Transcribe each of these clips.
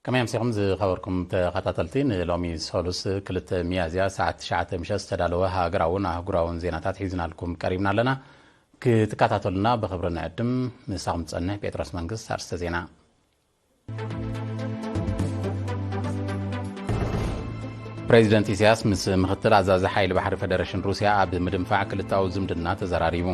ከመይ ኣምሲኹም ዝኸበርኩም ተኸታተልቲ፣ ንሎሚ ሰሉስ ክልተ ሚያዝያ ሰዓት ትሽዓተ ምሸት ዝተዳለወ ሃገራውን ኣህጉራውን ዜናታት ሒዝናልኩም ቀሪብና ኣለና። ክትከታተሉና ብኽብሪ ንዕድም። ምሳኹም ዝጸንሕ ጴጥሮስ መንግስት። ኣርስተ ዜና። ፕሬዚደንት ኢሳያስ ምስ ምኽትል ኣዛዚ ሓይሊ ባሕሪ ፈደረሽን ሩስያ ኣብ ምድንፋዕ ክልታዊ ዝምድና ተዘራሪቡ።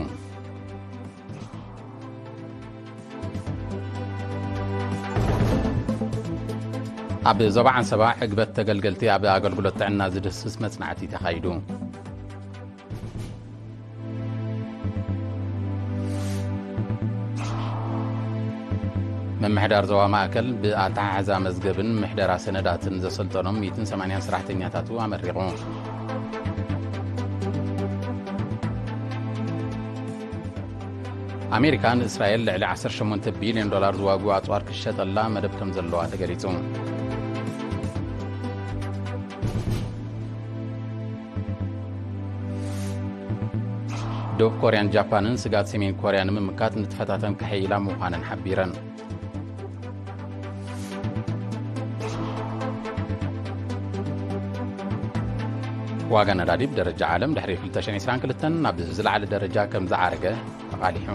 ኣብ ዞባ ዓንሰባ ዕግበት ተገልገልቲ ኣብ ኣገልግሎት ጥዕና ዝድህስስ መጽናዕቲ ተኻይዱ። ምምሕዳር ዞባ ማእከል ብኣተሓሕዛ መዝገብን ምሕደራ ሰነዳትን ዘሰልጠኖም ሚእትን ሰማንያን ሰራሕተኛታቱ ኣመሪቑ። ኣሜሪካ ንእስራኤል ልዕሊ ዓሰርተ ሸሞንተ ቢልዮን ዶላር ዝዋግኡ ኣጽዋር ክሸጠላ መደብ ከም ዘለዋ ተገሊጹ። ደቡብ ኮርያን ጃፓንን ስግኣት ሰሜን ኮርያ ንምምካት ንትፈታተን ክሕይላ ምዃነን ሓቢረን። ዋጋ ነዳዲ ብደረጃ ዓለም ድሕሪ ክልተ ሽሕን ዕስራን ክልተን ናብ ዝለዓለ ደረጃ ከም ዝዓረገ ተቓሊሑ።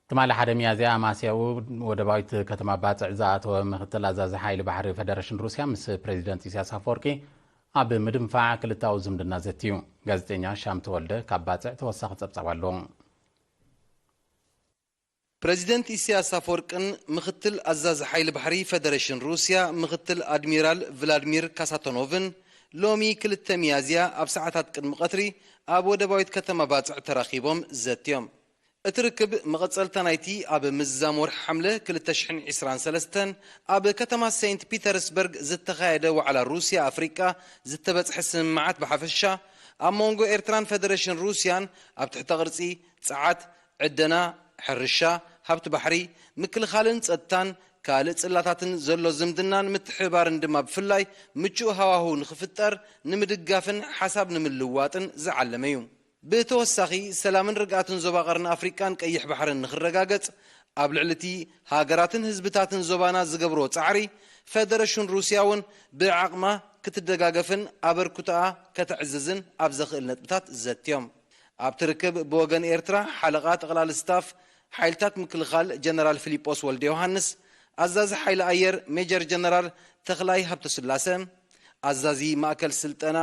ትማሊ ሓደ ሚያዝያ ኣማስያኡ ወደባዊት ከተማ ባጽዕ ዝኣተወ ምኽትል ኣዛዚ ሓይሊ ባሕሪ ፈደረሽን ሩስያ ምስ ፕሬዚደንት ኢሳያስ ኣፈወርቂ ኣብ ምድንፋዕ ክልታዊ ዝምድና ዘትዩ። ጋዜጠኛ ሻም ተወልደ ካብ ባጽዕ ተወሳኺ ጸብጻብ ኣለዎ። ፕሬዚደንት ኢሳያስ ኣፈወርቅን ምኽትል ኣዛዚ ሓይሊ ባሕሪ ፈደረሽን ሩስያ ምኽትል ኣድሚራል ቭላድሚር ካሳቶኖቭን ሎሚ ክልተ ሚያዝያ ኣብ ሰዓታት ቅድሚ ቀትሪ ኣብ ወደባዊት ከተማ ባጽዕ ተራኺቦም ዘትዮም። እቲ ርክብ መቐጸልታ ናይቲ ኣብ ምዝዛም ወርሒ ሓምለ ክልተ ሽሕን ዕስራን ሰለስተን ኣብ ከተማ ሴንት ፒተርስበርግ ዝተኻየደ ዋዕላ ሩስያ ኣፍሪቃ ዝተበጽሐ ስምምዓት ብሓፈሻ፣ ኣብ መንጎ ኤርትራን ፈደረሽን ሩስያን ኣብ ትሕተ ቅርጺ፣ ጸዓት፣ ዕደና፣ ሕርሻ፣ ሃብቲ ባሕሪ፣ ምክልኻልን ጸጥታን ካልእ ጽላታትን ዘሎ ዝምድናን ምትሕብባርን ድማ ብፍላይ ምቹእ ሃዋህው ንኽፍጠር ንምድጋፍን ሓሳብ ንምልውዋጥን ዝዓለመ እዩ። ብተወሳኺ፣ ሰላምን ርግኣትን ዞባ ቀርኒ ኣፍሪቃን ቀይሕ ባሕርን ንኽረጋገጽ፣ ኣብ ልዕሊ እቲ ሃገራትን ህዝብታትን ዞባና ዝገብርዎ ጻዕሪ፣ ፈደረሽን ሩስያ እውን ብዓቕማ ክትደጋገፍን ኣበርክቶኣ ከተዕዝዝን ኣብ ዘኽእል ነጥብታት ዘትዮም። ኣብቲ ርክብ ብወገን ኤርትራ ሓለቓ ጠቕላሊ ስታፍ ሓይልታት ምክልኻል ጀነራል ፊሊጶስ ወልደ ዮሃንስ፣ ኣዛዚ ሓይሊ ኣየር ሜጀር ጀነራል ተኽላይ ሃብተስላሰ፣ ኣዛዚ ማእከል ስልጠና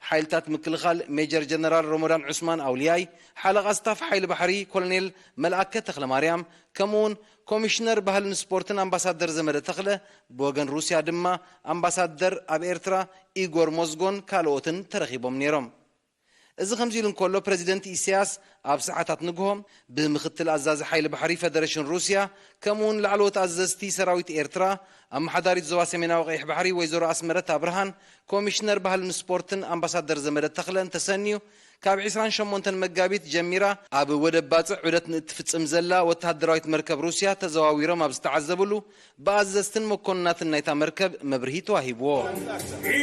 ሓይልታት ምክልኻል ሜጀር ጀነራል ሮሞዳን ዑስማን ኣውልያይ፣ ሓለቓ ስታፍ ሓይሊ ባሕሪ ኮሎኔል መልኣከ ተኽለማርያም፣ ከምኡውን ኮሚሽነር ባህልን ስፖርትን ኣምባሳደር ዘመደ ተኽለ፣ ብወገን ሩስያ ድማ ኣምባሳደር ኣብ ኤርትራ ኢጎር ሞዝጎን ካልኦትን ተረኺቦም ነይሮም። እዚ ከምዚ ኢሉ እንከሎ፣ ፕረዚደንት ኢሳያስ ኣብ ሰዓታት ንግሆ ብምኽትል ኣዛዚ ሓይሊ ባሕሪ ፈደረሽን ሩስያ፣ ከምኡውን ላዕለዎት ኣዘዝቲ ሰራዊት ኤርትራ፣ ኣመሓዳሪት ዞባ ሰሜናዊ ቀይሕ ባሕሪ ወይዘሮ ኣስመረት ኣብርሃን ኮሚሽነር ባህልን ስፖርትን ኣምባሳደር ዘመደ ተኽለን ተሰንዩ፣ ካብ ዕስራን ሸሞንተን መጋቢት ጀሚራ ኣብ ወደብ ባጽዕ ዑደት ንእትፍጽም ዘላ ወተሃደራዊት መርከብ ሩስያ ተዘዋዊሮም ኣብ ዝተዓዘብሉ፣ ብኣዘዝትን መኮንናትን ናይታ መርከብ መብርሂ ተዋሂብዎ።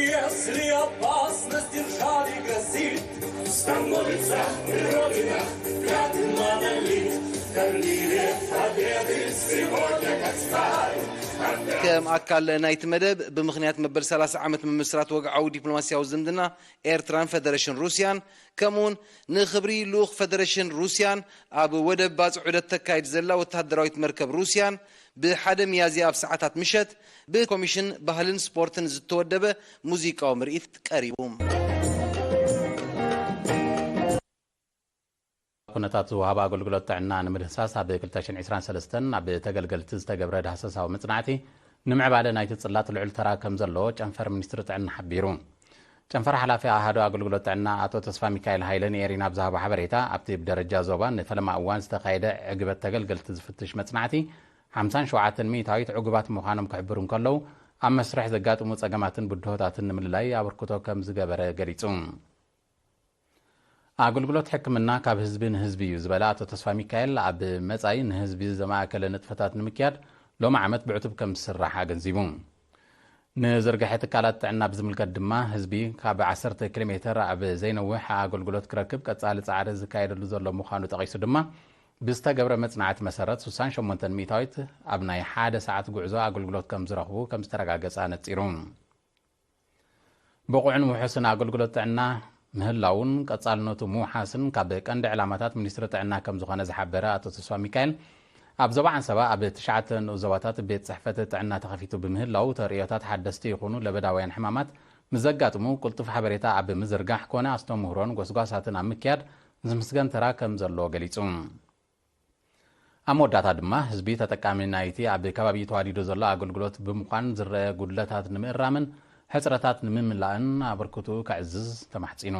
Если опасность державе грозит, становится Родина, как монолит, в турнире победы сегодня как сталь. ከም ኣካል ናይቲ መደብ፣ ብምኽንያት መበል ሰላሳ ዓመት ምምስራት ወግዓዊ ዲፕሎማስያዊ ዝምድና ኤርትራን ፈደረሽን ሩስያን፣ ከምኡውን ንኽብሪ ልኡኽ ፈደረሽን ሩስያን ኣብ ወደብ ባጽዕ ዑደት ተካይድ ዘላ ወተሃደራዊት መርከብ ሩስያን፣ ብሓደ ሚያዝያ ኣብ ሰዓታት ምሸት ብኮሚሽን ባህልን ስፖርትን ዝተወደበ ሙዚቃዊ ምርኢት ቀሪቡ። ኩነታት ዝወሃብ ኣገልግሎት ጥዕና ንምድህሳስ ኣብ ክልተ ሽሕን ዕስራን ሰለስተን ኣብ ተገልገልቲ ዝተገብረ ዳህሰሳዊ መጽናዕቲ፣ ንምዕባለ ናይቲ ጽላት ልዑል ተራ ከም ዘለዎ ጨንፈር ሚኒስትሪ ጥዕና ሓቢሩ። ጨንፈር ሓላፊ ኣሃዱ ኣገልግሎት ጥዕና ኣቶ ተስፋ ሚካኤል ሃይለ ንኤሪና ኣብ ዝሃቦ ሓበሬታ፣ ኣብቲ ብደረጃ ዞባ ንፈለማ እዋን ዝተኻየደ ዕግበት ተገልገልቲ ዝፍትሽ መጽናዕቲ፣ ሓምሳን ሸውዓተን ሚእታዊት ዕጉባት ምዃኖም ክሕብሩ እንከለዉ፣ ኣብ መስርሕ ዘጋጥሙ ጸገማትን ብድሆታትን ንምልላይ ኣበርክቶ ከም ዝገበረ ገሊጹ። ኣገልግሎት ሕክምና ካብ ህዝቢ ንህዝቢ እዩ ዝበለ ኣቶ ተስፋ ሚካኤል፣ ኣብ መጻኢ ንህዝቢ ዘማእከለ ንጥፈታት ንምክያድ ሎሚ ዓመት ብዕቱብ ከም ዝስራሕ ኣገንዚቡ። ንዝርግሐ ትካላት ጥዕና ብዝምልከት ድማ ህዝቢ ካብ ዓሰርተ ኪሎ ሜትር ኣብ ዘይነውሕ ኣገልግሎት ክረክብ ቀጻሊ ጻዕሪ ዝካየደሉ ዘሎ ምዃኑ ጠቒሱ ድማ ብዝተገብረ መጽናዕቲ መሰረት ስሳን ሸሞንተን ሚእታዊት ኣብ ናይ ሓደ ሰዓት ጉዕዞ ኣገልግሎት ከም ዝረኽቡ ከም ዝተረጋገጸ ኣነጺሩ። ብቑዕን ውሑስን ኣገልግሎት ጥዕና ምህላውን ቀጻልነቱ ምውሓስን ካብ ቀንዲ ዕላማታት ሚኒስትሪ ጥዕና ከም ዝኾነ ዝሓበረ ኣቶ ተስፋ ሚካኤል፣ ኣብ ዞባ ዓንሰባ ኣብ ትሽዓተ ንኡስ ዞባታት ቤት ጽሕፈት ጥዕና ተኸፊቱ ብምህላው ተርእዮታት ሓደስቲ ይኹኑ ለበዳውያን ሕማማት ምስ ዘጋጥሙ ቅልጡፍ ሓበሬታ ኣብ ምዝርጋሕ ኮነ ኣስተምህሮን ጎስጓሳትን ኣብ ምክያድ ዝምስገን ተራ ከም ዘለዎ ገሊጹ። ኣብ መወዳእታ ድማ ህዝቢ ተጠቃሚ ናይቲ ኣብ ከባቢ ተዋዲዱ ዘሎ ኣገልግሎት ብምዃን ዝረአ ጉድለታት ንምእራምን ሕጽረታት ንምምላእን ኣበርክቱ ከዕዝዝ ተማሕጺኑ።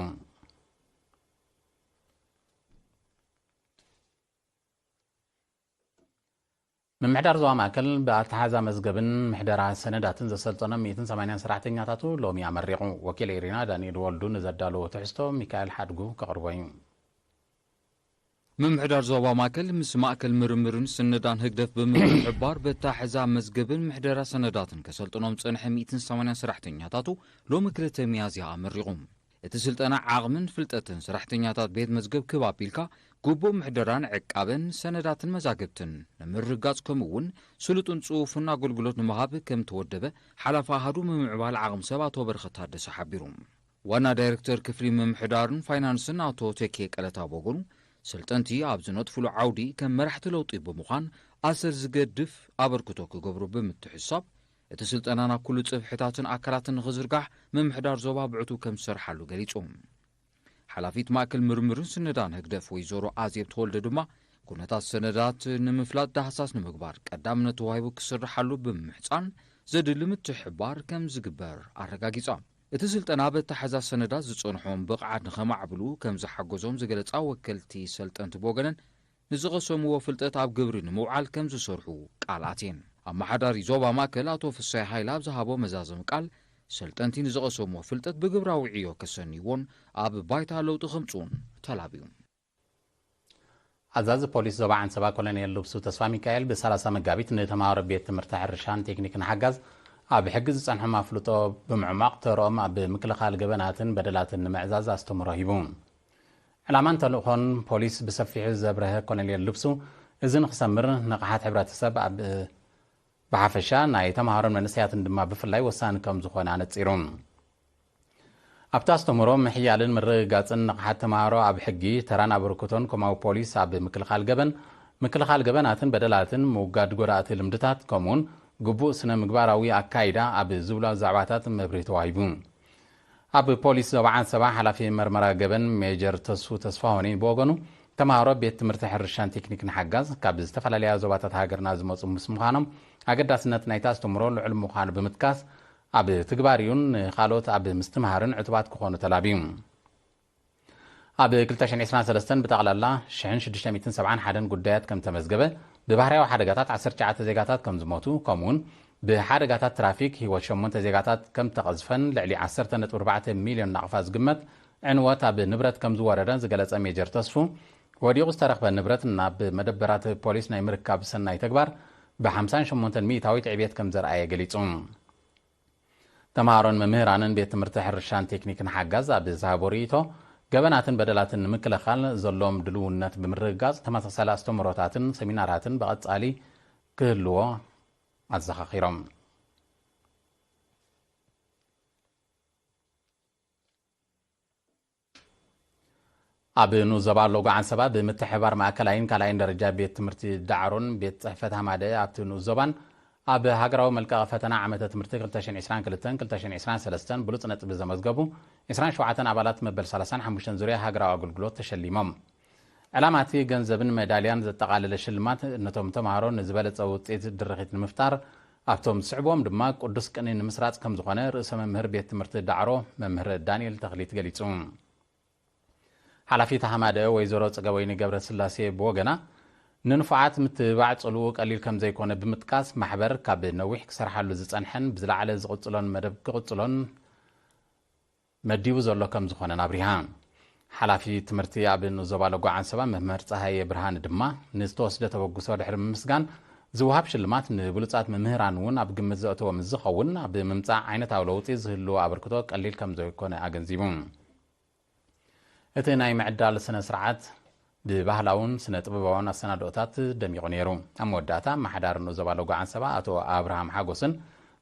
ምምሕዳር ዞባ ማእከል ብኣተሓዛ መዝገብን ምሕደራ ሰነዳትን ዘሰልጠኖም ሚእትን ሰማንያን ሰራሕተኛታቱ ሎሚ ኣመሪቑ። ወኪል ኤሪና ዳንኤል ወልዱ ንዘዳለዎ ትሕዝቶ ሚካኤል ሓድጉ ከቕርቦ እዩ። ምምሕዳር ዞባ ማእከል ምስ ማእከል ምርምርን ስነዳን ህግደፍ ብምትሕብባር በታሕዛ መዝገብን ምሕደራ ሰነዳትን ከሰልጥኖም ዝጸንሐ ሚእትን ሰማንያን ሰራሕተኛታቱ ሎሚ ክልተ ሚያዝያ ኣመሪቑ። እቲ ስልጠና ዓቕምን ፍልጠትን ሰራሕተኛታት ቤት መዝገብ ክብ ኣቢልካ ግቡእ ምሕደራን ዕቃበን ሰነዳትን መዛግብትን ንምርግጋጽ ከምኡ እውን ስሉጥን ጽፉፍን ኣገልግሎት ንምሃብ ከም ተወደበ ሓላፊ ኣሃዱ ምምዕባል ዓቕሚ ሰብ ኣቶ በረኸት ታደሰ ሓቢሩ። ዋና ዳይሬክተር ክፍሊ ምምሕዳርን ፋይናንስን ኣቶ ተኬ ቀለታ ብወገኑ፣ ሰልጠንቲ ኣብ ዝነጥፍሉ ዓውዲ ከም መራሕቲ ለውጢ ብምዃን ኣሰር ዝገድፍ ኣበርክቶ ክገብሩ ብምትሕስሳብ፣ እቲ ስልጠና ናብ ኩሉ ጽፍሕታትን ኣካላትን ንኽዝርጋሕ ምምሕዳር ዞባ ብዕቱብ ከም ዝሰርሓሉ ገሊጹ። ሓላፊት ማእከል ምርምርን ስነዳን ህግደፍ ወይዘሮ ኣዜብ ተወልደ ድማ፣ ኩነታት ሰነዳት ንምፍላጥ ዳህሳስ ንምግባር ቀዳምነት ተዋሂቡ ክስርሓሉ ብምምሕጻን ዘድሊ ምትሕብባር ከም ዝግበር ኣረጋጊጻ። እቲ ስልጠና በታሕዛ ሰነዳት ዝጸንሖም ብቕዓት ንኸማዕብሉ ከም ዝሓገዞም ዝገለጻ ወከልቲ ሰልጠንቲ ብወገነን፣ ንዝቐሰምዎ ፍልጠት ኣብ ግብሪ ንምውዓል ከም ዝሰርሑ ቃል ኣትየን። ኣመሓዳሪ ዞባ ማእከል ኣቶ ፍሳይ ሃይለ ኣብ ዝሃቦ መዛዘሚ ቃል፣ ሰልጠንቲ ንዝቐሰምዎ ፍልጠት ብግብራዊ ዕዮ ከሰንይዎን ኣብ ባይታ ለውጢ ከምጽኡን ተላብዩ። ኣዛዚ ፖሊስ ዞባ ዓንሰባ ኮሎኔል ልብሱ ተስፋ ሚካኤል ብ30 መጋቢት ንተምሃሮ ቤት ትምህርቲ ሕርሻን ቴክኒክን ሓጋዝ ኣብ ሕጊ ዝጸንሖም ኣፍልጦ ብምዕሟቕ ተርኦም ኣብ ምክልኻል ገበናትን በደላትን ንምዕዛዝ ኣስተምህሮ ሂቡ። ዕላማን ተልእኾን ፖሊስ ብሰፊሑ ዘብረሀ ኮሎኔል ልብሱ፣ እዚ ንክሰምር ንቕሓት ሕብረተሰብ ኣብ ብሓፈሻ ናይ ተምሃሮን መንእሰያትን ድማ ብፍላይ ወሳኒ ከም ዝኾነ ኣነጺሩ። ኣብቲ ኣስተምህሮ ምሕያልን ምርግጋጽን ንቕሓት ተምሃሮ ኣብ ሕጊ፣ ተራን ኣበርክቶን ኮማዊ ፖሊስ ኣብ ምክልኻል ገበን፣ ምክልኻል ገበናትን በደላትን፣ ምውጋድ ጎዳእቲ ልምድታት ከምኡውን ግቡእ ስነ ምግባራዊ ኣካይዳ ኣብ ዝብሉ ዛዕባታት መብርሂ ተዋሂቡ። ኣብ ፖሊስ ዞባ ዓንሰባ ሓላፊ መርመራ ገበን ሜጀር ተስፉ ተስፋሆኒ ብወገኑ፣ ተምሃሮ ቤት ትምህርቲ ሕርሻን ቴክኒክን ሓጋዝ ካብ ዝተፈላለያ ዞባታት ሃገርና ዝመፁ ምስ ምዃኖም ኣገዳስነት ናይቲ ኣስተምህሮ ልዑል ምዃኑ ብምጥቃስ፣ ኣብ ትግባሪኡን ንኻልኦት ኣብ ምስትምሃርን ዕቱባት ክኾኑ ተላብዩ። ኣብ ክልተ ሽሕን ዕስራን ሰለስተን ብጠቕላላ ሽሕን ሽዱሽተ ሚእትን ሰብዓን ሓደን ጉዳያት ከም ተመዝገበ፣ ብባህርያዊ ሓደጋታት ዓሰርተ ትሽዓተ ዜጋታት ከም ዝሞቱ፣ ከምኡውን ብሓደጋታት ትራፊክ ህይወት ሸሞንተ ዜጋታት ከም ተቐዝፈን ልዕሊ ዓሰርተ ነጥቢ ኣርባዕተ ሚልዮን ናቕፋ ዝግመት ዕንወት ኣብ ንብረት ከም ዝወረደን ዝገለጸ ሜጀር ተስፉ፣ ወዲቑ ዝተረኽበ ንብረት ናብ መደበራት ፖሊስ ናይ ምርካብ ሰናይ ተግባር ብ ሓምሳን ሸሞንተን ሚእታዊት ዕብየት ከም ዘርኣየ ገሊጹ። ተምሃሮን መምህራንን ቤት ትምህርቲ ሕርሻን ቴክኒክን ሓጋዝ ኣብ ዝሃቦ ርእይቶ፣ ገበናትን በደላትን ንምክልኻል ዘለዎም ድልውነት ብምርግጋጽ፣ ተመሳሳሊ ኣስተምህሮታትን ሰሚናራትን ብቐጻሊ ክህልዎ ኣዘኻኺሮም። ኣብ ንኡስ ዞባ ሎጎ ዓንሰባ ብምትሕብባር ማእከላይን ካልኣይን ደረጃ ቤት ትምህርቲ ዳዕሮን ቤት ጽሕፈት ሃማደአ ኣብቲ ንኡስ ዞባን ኣብ ሃገራዊ መልቀቒ ፈተና ዓመተ ትምህርቲ ክልተ ሽሕን ዕስራን ክልተን ክልተ ሽሕን ዕስራን ሰለስተን ብሉጽ ነጥቢ ዘመዝገቡ ዕስራን ሸውዓተን ኣባላት መበል ሰላሳን ሓሙሽተን ዙርያ ሃገራዊ ኣገልግሎት ተሸሊሞም። ዕላማ እቲ ገንዘብን መዳልያን ዘጠቓለለ ሽልማት ነቶም ተምሃሮ ንዝበለጸ ውጽኢት ድርኺት ንምፍጣር፣ ኣብቶም ዝስዕብዎም ድማ ቅዱስ ቅኔ ንምስራጽ ከም ዝኾነ ርእሰ መምህር ቤት ትምህርቲ ዳዕሮ መምህር ዳንኤል ተኽሊት ገሊጹ። ሓላፊት ሃማደአ ወይዘሮ ጽገበይኒ ገብረስላሴ ብወገና፣ ንንፉዓት ምትብባዕ ጽልኡ ቀሊል ከም ዘይኮነ ብምጥቃስ፣ ማሕበር ካብ ነዊሕ ክሰርሓሉ ዝጸንሐን ብዝለዓለ ዝቕጽሎን መደብ ክቕጽሎን መዲቡ ዘሎ ከም ዝኾነን ኣብሪሃ። ሓላፊ ትምህርቲ ኣብ ንኡስ ዞባ ሎጎ ዓንሰባ መምህር ጸሃየ ብርሃነ ድማ ንዝተወስደ ተበግሶ ድሕሪ ምምስጋን፣ ዝወሃብ ሽልማት ንብሉጻት መምህራን እውን ኣብ ግምት ዘእተወ ምስ ዝኸውን፣ ኣብ ምምጻእ ዓይነታዊ ለውጢ ዝህልዎ ኣበርክቶ ቀሊል ከም ዘይኮነ ኣገንዚቡ። እቲ ናይ ምዕዳል ስነ ስርዓት ብባህላውን ስነ ጥበባውን ኣሰናድኦታት ደሚቑ ነይሩ። ኣብ መወዳእታ፣ ኣመሓዳሪ ንኡስ ዞባ ሎጎ ዓንሰባ ኣቶ ኣብርሃም ሓጎስን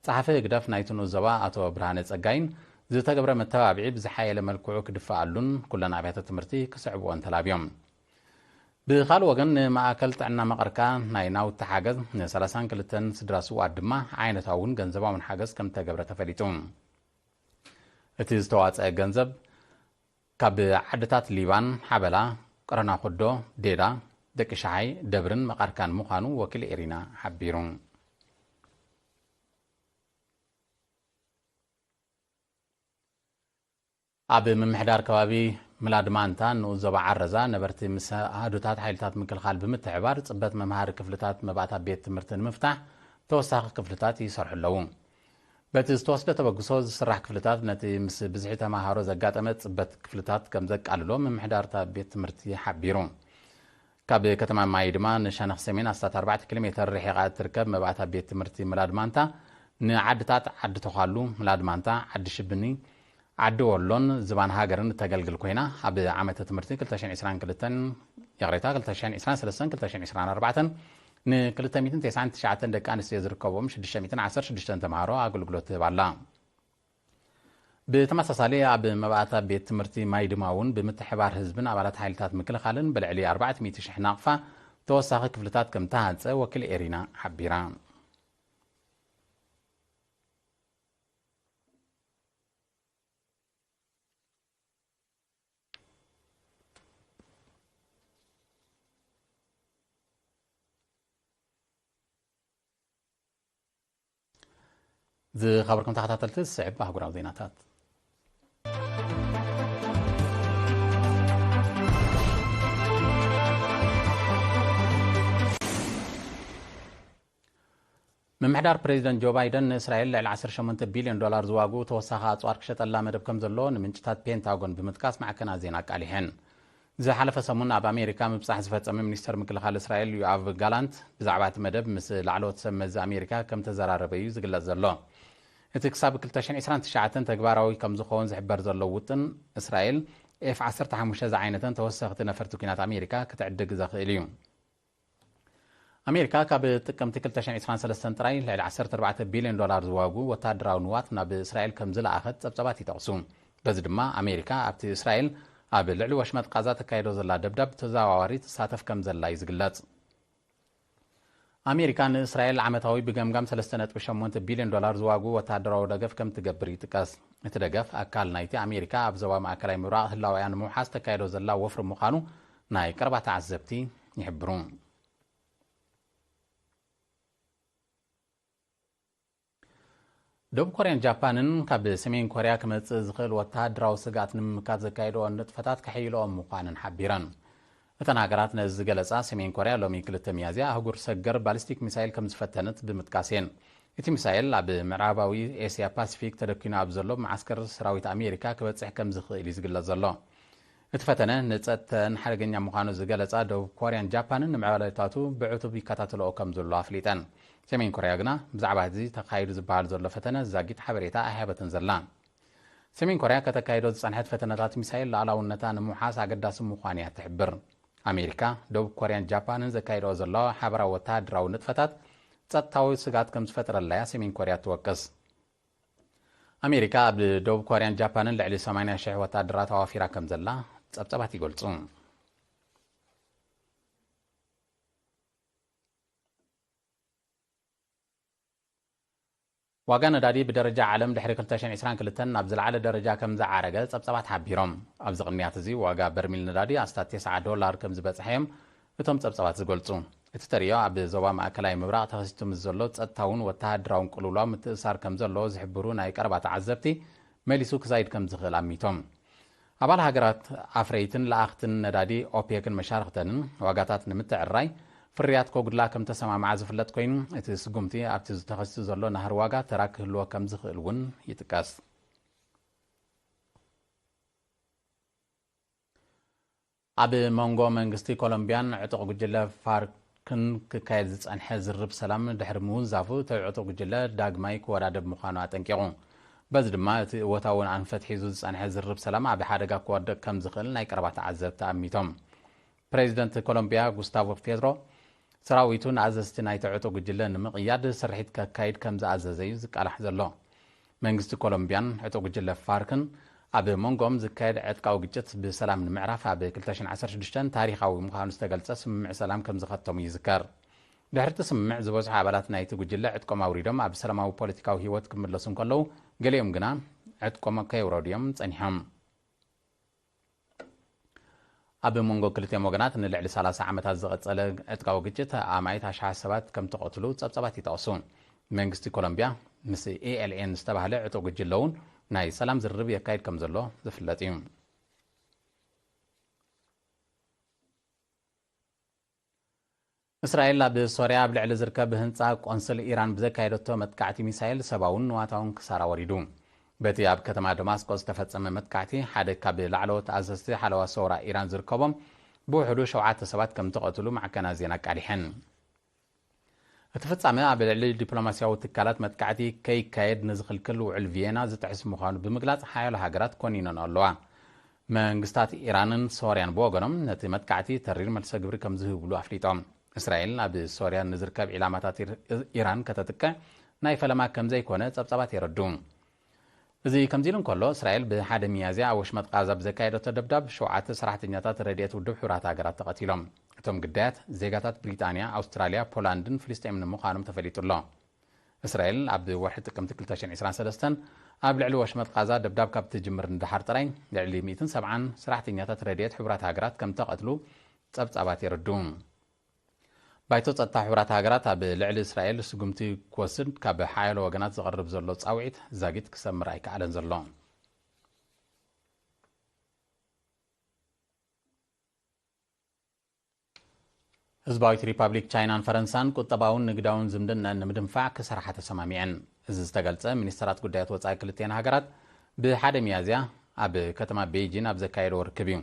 ጸሓፊ ህግደፍ ናይቲ ንኡስ ዞባ ኣቶ ብርሃነ ጸጋይን ዝተገብረ መተባብዒ ብዝሓየለ መልክዑ ክድፈኣሉን ኩለን ኣብያተ ትምህርቲ ክስዕብኦን ተላብዮም። ብኻልእ ወገን፣ ንማእከል ጥዕና መቐርካ ናይ ናውቲ ሓገዝ፣ ን ሰላሳን ክልተን ስድራ ስውኣት ድማ ዓይነታውን ገንዘባውን ሓገዝ ከም እተገብረ ተፈሊጡ። እቲ ዝተዋጸአ ገንዘብ ካብ ዓድታት ሊባን፣ ሓበላ፣ ቀረናኹዶ፣ ዴዳ፣ ደቂ ሸሓይ፣ ደብርን መቐርካን ምዃኑ ወኪል ኤሪና ሓቢሩ። ኣብ ምምሕዳር ከባቢ ምላድ ማንታ ንኡስ ዞባ ዓረዛ ነበርቲ ምስ ኣሃዱታት ሓይልታት ምክልኻል ብምትሕባር ጽበት መምሃሪ ክፍልታት መባእታ ቤት ትምህርቲ ንምፍታሕ ተወሳኺ ክፍልታት ይሰርሑ ኣለዉ። በቲ ዝተወስደ ተበግሶ ዝስራሕ ክፍልታት ነቲ ምስ ብዝሒ ተማሃሮ ዘጋጠመ ጽበት ክፍልታት ከም ዘቃልሎ ምምሕዳር እታ ቤት ትምህርቲ ሓቢሩ። ካብ ከተማ ማይ ድማ ንሸነኽ ሰሜን ኣስታት ኣርባዕተ ኪሎ ሜተር ርሒቓ እትርከብ መባእታ ቤት ትምህርቲ ምላድ ማንታ ንዓድታት ዓዲ ተዃሉ፣ ምላድ ማንታ፣ ዓዲ ሽብኒ፣ ዓዲ ወሎን ዝባን ሃገርን እተገልግል ኮይና፣ ኣብ ዓመተ ትምህርቲ ክልተ ሽሕን ዕስራን ክልተን፣ ይቕሬታ፣ ክልተ ሽሕን ዕስራን ሰለስተን ክልተ ሽሕን ዕስራን ኣርባዕተን ንክልተ ሚእትን ተስዓን ትሽዓተን ደቂ ኣንስትዮ ዝርከብዎም ሽዱሽተ ሚእትን ዓሰርተ ሽዱሽተን ተምሃሮ ኣገልግሎት ትህብ ኣላ። ብተመሳሳሊ፣ ኣብ መባእታ ቤት ትምህርቲ ማይ ድማ እውን ብምትሕባር ህዝብን ኣባላት ሓይልታት ምክልኻልን ብልዕሊ ኣርባዕተ ሚእቲ ሽሕ ናቕፋ ተወሳኺ ክፍልታት ከም ተሃንጸ ወኪል ኤሪና ሓቢራ። ዝኸበርኩም ተኸታተልቲ፣ ዝስዕብ ኣህጉራዊ ዜናታት። ምምሕዳር ፕሬዚደንት ጆ ባይደን ንእስራኤል ልዕሊ ዓሰርተ ሸሞንተ ቢልዮን ዶላር ዝዋግኡ ተወሳኺ ኣጽዋር ክሸጠላ መደብ ከም ዘሎ ንምንጭታት ፔንታጎን ብምጥቃስ ማዕከናት ዜና ኣቃሊሐን። ዝሓለፈ ሰሙን ኣብ ኣሜሪካ ምብጻሕ ዝፈጸመ ሚኒስተር ምክልኻል እስራኤል ዮኣቭ ጋላንት ብዛዕባ እቲ መደብ ምስ ላዕለዎት ሰብ መዚ ኣሜሪካ ከም ተዘራረበ እዩ ዝግለጽ ዘሎ። እቲ ክሳብ ክልተ ሽሕን ዕስራን ትሽዓተን ተግባራዊ ከም ዝኸውን ዝሕበር ዘሎ ውጥን፣ እስራኤል ኤፍ ዓሰርተ ሓሙሽተ ዝዓይነተን ተወሰኽቲ ነፈርቲ ኲናት ኣሜሪካ ክትዕድግ ዘኽእል እዩ። ኣሜሪካ ካብ ጥቅምቲ ክልተ ሽሕን ዕስራን ሰለስተን ጥራይ ልዕሊ ዓሰርተ ኣርባዕተ ቢልዮን ዶላር ዝዋጉ ወተሃደራዊ ንዋት ናብ እስራኤል ከም ዝለኣኸት ጸብጻባት ይጠቕሱ። በዚ ድማ ኣሜሪካ ኣብቲ እስራኤል ኣብ ልዕሊ ወሽመጥ ቃዛ ተካይዶ ዘላ ደብዳብ ተዘዋዋሪ ትሳተፍ ከም ዘላ እዩ ዝግለጽ። ኣሜሪካ ንእስራኤል ዓመታዊ ብገምጋም ሰለስተ ነጥቢ ሸሞንተ ቢልዮን ዶላር ዝዋጉ ወተሃደራዊ ደገፍ ከም ትገብር ይጥቀስ። እቲ ደገፍ ኣካል ናይቲ ኣሜሪካ ኣብ ዞባ ማእከላይ ምብራቕ ህላወያ ንምውሓስ ተካይዶ ዘላ ወፍሪ ምዃኑ ናይ ቀረባ ተዓዘብቲ ይሕብሩ። ደቡብ ኮርያን ጃፓንን ካብ ሰሜን ኮርያ ክመጽእ ዝኽእል ወተሃደራዊ ስግኣት ንምምካት ዘካየድኦ ንጥፈታት ከሐይልኦ ምዃነን ሓቢረን። እተን ሃገራት ነዚ ዝገለጻ፣ ሰሜን ኮርያ ሎሚ ክልተ ሚያዝያ ኣህጉር ሰገር ባሊስቲክ ሚሳይል ከም ዝፈተነት ብምጥቃስ እየን። እቲ ሚሳይል ኣብ ምዕራባዊ ኤስያ ፓሲፊክ ተደኪኑ ኣብ ዘሎ መዓስከር ሰራዊት ኣሜሪካ ክበጽሕ ከም ዝኽእል እዩ ዝግለጽ ዘሎ። እቲ ፈተነ ንጸጥተን ሓደገኛ ምዃኑ ዝገለጻ ደቡብ ኮርያን ጃፓንን ንምዕባለታቱ ብዕቱብ ይከታተልኦ ከም ዘሎ ኣፍሊጠን። ሰሜን ኮርያ ግና ብዛዕባ እዚ ተኻይዱ ዝበሃል ዘሎ ፈተነ ዛጊት ሓበሬታ ኣይሃበትን ዘላ። ሰሜን ኮርያ ከተካይዶ ዝጸንሐት ፈተነታት ሚሳይል ሉዓላውነታ ንምውሓስ ኣገዳሲ ምዃኑ እያ ትሕብር። ኣሜሪካ፣ ደቡብ ኮርያን ጃፓንን ዘካይድኦ ዘለዋ ሓበራዊ ወተሃደራዊ ንጥፈታት ጸጥታዊ ስጋት ከም ዝፈጠረላ እያ ሰሜን ኮርያ ትወቅስ። ኣሜሪካ ኣብ ደቡብ ኮርያን ጃፓንን ልዕሊ ሰማንያ ሽሕ ወተሃደራት ኣዋፊራ ከም ዘላ ጸብጻባት ይገልጹ። ዋጋ ነዳዲ ብደረጃ ዓለም ድሕሪ ክልተ ሽሕን ዕስራን ክልተን ናብ ዝለዓለ ደረጃ ከም ዝዓረገ ጸብጻባት ሓቢሮም። ኣብዚ ቅንያት እዚ ዋጋ በርሚል ነዳዲ ኣስታት ተስዓ ዶላር ከም ዝበጽሐ እዮም እቶም ጸብጻባት ዝገልጹ። እቲ ተርእዮ ኣብ ዞባ ማእከላይ ምብራቕ ተኸሲቱ ምስ ዘሎ ጸጥታውን ወተሃደራውን ቅልውላው ምትእስሳር ከም ዘለዎ ዝሕብሩ ናይ ቀረባ ተዓዘብቲ፣ መሊሱ ክዛይድ ከም ዝኽእል ኣሚቶም። ኣባል ሃገራት ኣፍረይትን ለኣኽትን ነዳዲ ኦፔክን መሻርኽተንን ዋጋታት ንምትዕርራይ ፍርያት ከጉድላ ከም ተሰማምዓ ዝፍለጥ ኮይኑ፣ እቲ ስጉምቲ ኣብቲ ተኸሲቱ ዘሎ ናህሪ ዋጋ ተራ ክህልዎ ከም ዝኽእል እውን ይጥቀስ። ኣብ መንጎ መንግስቲ ኮሎምቢያን ዕጡቕ ጉጅለ ፋርክ ክን ክካየድ ዝጸንሐ ዝርብ ሰላም ድሕሪ ምውንዛፉ፣ እቲ ዕጡቕ ጉጅለ ዳግማይ ክወዳደብ ምዃኑ ኣጠንቂቑ። በዚ ድማ እቲ እወታዊ ኣንፈት ሒዙ ዝጸንሐ ዝርብ ሰላም ኣብ ሓደጋ ክወድቕ ከም ዝኽእል ናይ ቀረባ ተዓዘብቲ ኣሚቶም። ፕሬዚደንት ኮሎምቢያ ጉስታቮ ፔትሮ፣ ሰራዊቱ ንኣዘዝቲ ናይቲ ዕጡቕ ጉጅለ ንምቕያድ ስርሒት ከካይድ ከም ዝኣዘዘ እዩ ዝቃላሕ ዘሎ። መንግስቲ ኮሎምቢያን ዕጡቕ ጉጅለ ፋርክን ኣብ መንጎኦም ዝካየድ ዕጥቃዊ ግጭት ብሰላም ንምዕራፍ ኣብ ክልተ ሽሕን ዓሰርተ ሽዱሽተን ታሪኻዊ ምዃኑ ዝተገልጸ ስምምዕ ሰላም ከም ዝኸተሙ ይዝከር። ድሕሪ እቲ ስምምዕ ዝበዝሑ ኣባላት ናይቲ ጉጅለ ዕጥቆም ኣውሪዶም ኣብ ሰላማዊ ፖለቲካዊ ህይወት ክምለሱ እንከለዉ፣ ገሊኦም ግና ዕጥቆም ከየውረዱ እዮም ጸኒሖም። ኣብ መንጎ ክልቲኦም ወገናት ንልዕሊ ሰላሳ ዓመታት ዝቐጸለ ዕጥቃዊ ግጭት ኣማኢት ኣሽሓት ሰባት ከም ተቐትሉ ጸብጻባት ይጠቕሱ። መንግስቲ ኮሎምቢያ ምስ ኤ ኤል ኤን ዝተባህለ ዕጡቕ ጉጅለ እውን ናይ ሰላም ዝርርብ የካይድ ከም ዘሎ ዝፍለጥ እዩ። እስራኤል ኣብ ሶርያ ኣብ ልዕሊ ዝርከብ ህንጻ ቆንስል ኢራን ብዘካየደቶ መጥቃዕቲ ሚሳኤል ሰብኣውን ንዋታውን ክሳራ ወሪዱ። በቲ ኣብ ከተማ ደማስቆ ዝተፈጸመ መጥቃዕቲ ሓደ ካብ ላዕለዎት ኣዘዝቲ ሓለዋ ሰውራ ኢራን ዝርከቦም ብውሕዱ ሸውዓተ ሰባት ከም ተቐትሉ ማዕከናት ዜና ኣቃሊሐን። እቲ ፍጻመ ኣብ ልዕሊ ዲፕሎማስያዊ ትካላት መጥቃዕቲ ከይካየድ ንዝኽልክል ውዕል ቪየና ዝጥሕስ ምዃኑ ብምግላጽ ሓያሎ ሃገራት ኮኒነን ኣለዋ። መንግስታት ኢራንን ሶርያን ብወገኖም ነቲ መጥቃዕቲ ተሪር መልሰ ግብሪ ከም ዝህብሉ ኣፍሊጦም። እስራኤል ኣብ ሶርያ ንዝርከብ ዒላማታት ኢር-፣ ኢራን ከተጥቅዕ ናይ ፈለማ ከም ዘይኮነ ጸብጻባት የረዱ። እዚ ከምዚ ኢሉ እንከሎ፣ እስራኤል ብሓደ ሚያዝያ ኣብ ወሽመጥ ቃዛ ብዘካየደቶ ደብዳብ ሸውዓተ ሰራሕተኛታት ረድኤት ውድብ ሕቡራት ሃገራት ተቐቲሎም። እቶም ግዳያት ዜጋታት ብሪጣንያ፣ ኣውስትራልያ፣ ፖላንድን ፍልስጤምን ምዃኖም ተፈሊጡ ኣሎ። እስራኤል ኣብ ወርሒ ጥቅምቲ ክልተ ሽሕን ዕስራን ሰለስተን ኣብ ልዕሊ ወሽመጥ ቃዛ ደብዳብ ካብ ትጅምር ንደሓር ጥራይ ልዕሊ ሚእትን ሰብዓን ሰራሕተኛታት ረድኤት ሕቡራት ሃገራት ከም ተቐትሉ ጸብጻባት የረዱ። ባይቶ ጸጥታ ሕቡራት ሃገራት ኣብ ልዕሊ እስራኤል ስጉምቲ ክወስድ ካብ ሓያሎ ወገናት ዝቐርብ ዘሎ ጻውዒት ዛጊት ክሰምር ኣይከኣለን ዘሎ። ህዝባዊት ሪፓብሊክ ቻይናን ፈረንሳን ቁጠባውን ንግዳውን ዝምድነን ንምድንፋዕ ክሰርሓ ተሰማሚዐን። እዚ ዝተገልጸ ሚኒስተራት ጉዳያት ወጻኢ ክልቲኤን ሃገራት ብሓደ ሚያዝያ ኣብ ከተማ ቤይጂን ኣብ ዘካየድዎ ርክብ እዩ።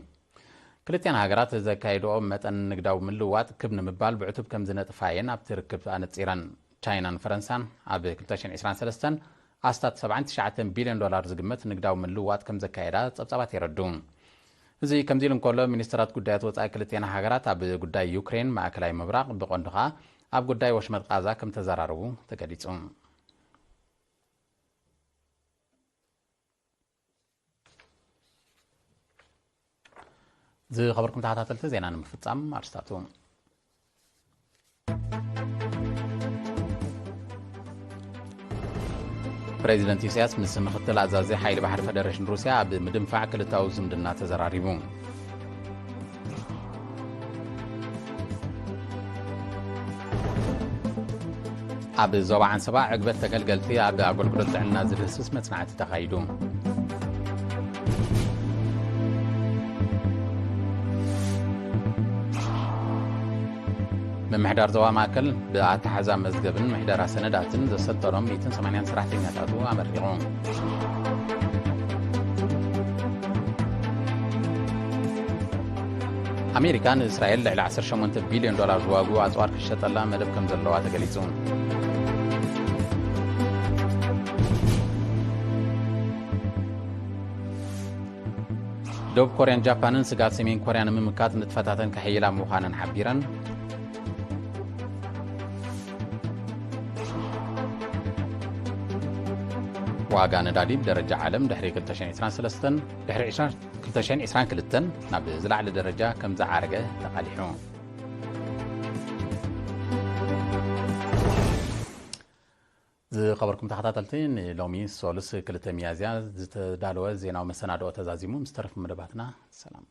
ክልቲኤን ሃገራት ዘካየድኦ መጠን ንግዳዊ ምልውዋጥ ክብ ንምባል ብዕቱብ ከም ዝነጥፋ እየን ኣብቲ ርክብ ኣነጺረን። ቻይናን ፈረንሳን ኣብ ክልተ ሽሕን ዕስራን ሰለስተን ኣስታት ሰብዓን ትሽዓተን ቢልዮን ዶላር ዝግመት ንግዳዊ ምልውዋጥ ከም ዘካየዳ ጸብጻባት የረዱ። እዚ ከምዚ ኢሉ እንከሎ፣ ሚኒስትራት ጉዳያት ወጻኢ ክልቲኤን ሃገራት ኣብ ጉዳይ ዩክሬን፣ ማእከላይ ምብራቕ፣ ብቐንዱ ኸኣ ኣብ ጉዳይ ወሽመጥ ቃዛ ከም ተዘራረቡ ተገሊጹ። ዝኸበርኩም ተኸታተልቲ ዜና ንምፍጻም ኣርስታቱ። ፕሬዚደንት ኢሳያስ ምስ ምክትል ኣዛዚ ሓይሊ ባሕሪ ፈደሬሽን ሩስያ ኣብ ምድንፋዕ ክልታዊ ዝምድና ተዘራሪቡ። ኣብ ዞባ ዓንሰባ ዕግበት ተገልገልቲ ኣብ ኣገልግሎት ጥዕና ዝድህስስ መጽናዕቲ ተኻይዱ። ምምሕዳር ዞባ ማእከል ብኣተሓዛ መዝገብን ምሕደራ ሰነዳትን ዘሰልጠኖም ሚእትን ሰማንያን ሰራሕተኛታቱ ኣመሪቑ። ኣሜሪካ ንእስራኤል ልዕሊ ዓሰርተ ሸሞንተ ቢልዮን ዶላር ዝዋግኡ ኣጽዋር ክሸጠላ መደብ ከም ዘለዋ ተገሊጹ። ደቡብ ኮርያን ጃፓንን ስግኣት ሰሜን ኮርያ ንምምካት ንጥፈታተን ከሐይላ ምዃነን ሓቢረን። ዋጋ ነዳዲ ብደረጃ ዓለም ድሕሪ ክልተ ሽሕን ዕስራን ሰለስተን፣ ድሕሪ ዕስራን፣ ክልተ ሽሕን ዕስራን ክልተን ናብ ዝለዓለ ደረጃ ከም ዝዓረገ ተቓሊሑ። ዝኸበርኩም ተኸታተልቲ፣ ንሎሚ ሶሉስ ክልተ ሚያዝያ ዝተዳለወ ዜናዊ መሰናድኦ ተዛዚሙ። ምስ ተረፉ መደባትና ሰላም።